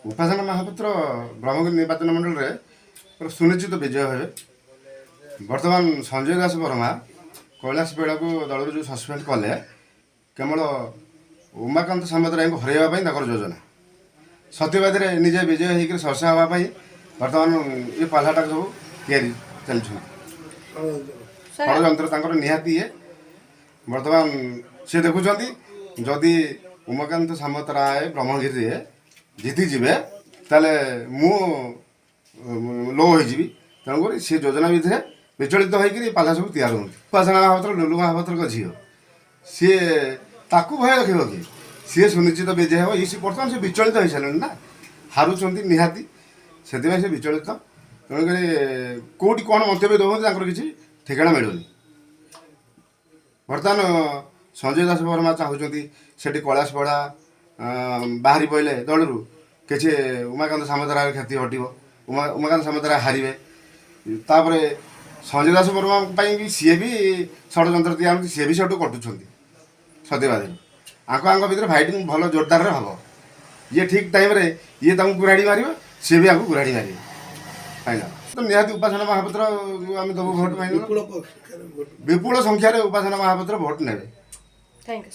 ଉପାସନା ମହାପାତ୍ର ବ୍ରହ୍ମଗିରି ନିର୍ବାଚନ ମଣ୍ଡଳୀରେ ପୁରା ସୁନିଶ୍ଚିତ ବିଜୟ ହେବେ। ବର୍ତ୍ତମାନ ସଞ୍ଜୟ ଦାସ ବର୍ମା କୈଳାସ ବେଳାକୁ ଦଳରୁ ଯେଉଁ ସସ୍ପେଣ୍ଡ କଲେ, କେବଳ ଉମାକାନ୍ତ ସାମନ୍ତରାୟଙ୍କୁ ହରାଇବା ପାଇଁ ତାଙ୍କର ଯୋଜନା। ସତ୍ୟବାଦୀରେ ନିଜେ ବିଜୟ ହେଇକରି ଶସ୍ୟ ହେବା ପାଇଁ ବର୍ତ୍ତମାନ ଏ ପାହ୍ଲାଟାକୁ ସବୁ ତିଆରି ଚାଲିଛନ୍ତି। ଷଡ଼ଯନ୍ତ୍ର ତାଙ୍କର ନିହାତି ଇଏ। ବର୍ତ୍ତମାନ ସେ ଦେଖୁଛନ୍ତି, ଯଦି ଉମାକାନ୍ତ ସାମନ୍ତରାୟ ବ୍ରହ୍ମଗିରିରେ ଜିତିଯିବେ, ତାହେଲେ ମୁଁ ଲୋ ହୋଇଯିବି। ତେଣୁକରି ସେ ଯୋଜନା ଭିତରେ ବିଚଳିତ ହେଇକରି ପାହ୍ଲା ସବୁ ତିଆରି ହୁଅନ୍ତି। ଉପାସନା ମହାପାତ୍ର ଲୁଲୁ ମହାପାତ୍ରଙ୍କ ଝିଅ, ସିଏ ତାକୁ ଭୟ ରଖିବ କି? ସିଏ ସୁନିଶ୍ଚିତ ବିଜୟ ହେବ। ଇଏ ସେ ବର୍ତ୍ତମାନ ସେ ବିଚଳିତ ହେଇସାରିଲେଣି ନା, ହାରୁଛନ୍ତି ନିହାତି, ସେଥିପାଇଁ ସେ ବିଚଳିତ। ତେଣୁକରି କେଉଁଠି କ'ଣ ମନ୍ତବ୍ୟ ଦେଉଛନ୍ତି, ତାଙ୍କର କିଛି ଠିକଣା ମିଳୁନି। ବର୍ତ୍ତମାନ ସଞ୍ଜୟ ଦାସ ବର୍ମା ଚାହୁଁଛନ୍ତି ସେଠି କୈଳାସ ବଡ଼ା ବାହାରି ପଡ଼ିଲେ ଦଳରୁ କିଛି ଉମାକାନ୍ତ ସାମନ୍ତରାୟର କ୍ଷତି ଘଟିବ, ଉମାକାନ୍ତ ସାମନ୍ତରାୟ ହାରିବେ। ତାପରେ ସଞ୍ଜୟ ଦାସ ବର୍ମା ପାଇଁ ବି ସିଏ ବି ଷଡ଼ଯନ୍ତ୍ର ତିଆରି, ସିଏ ବି ସେଠୁ କଟୁଛନ୍ତି ସତ୍ୟବାଦୀରୁ। ଆଙ୍କ ଆଙ୍କ ଭିତରେ ଫାଇଟିଂ ଭଲ ଜୋରଦାରରେ ହେବ। ଇଏ ଠିକ୍ ଟାଇମ୍ରେ ଇଏ ତାଙ୍କୁ ଗୁରାଡ଼ି ମାରିବ, ସିଏ ବି ଆଙ୍କୁ ଗୁରାଡ଼ି ମାରିବେ। ଫାଇନାଲ ତ ନିହାତି ଉପାସନା ମହାପାତ୍ର ଆମେ ଦେବୁ ଭୋଟ। ଫାଇନାଲ। ବିପୁଳ ସଂଖ୍ୟାରେ ଉପାସନା ମହାପାତ୍ର ଭୋଟ ନେବେ। Thank you.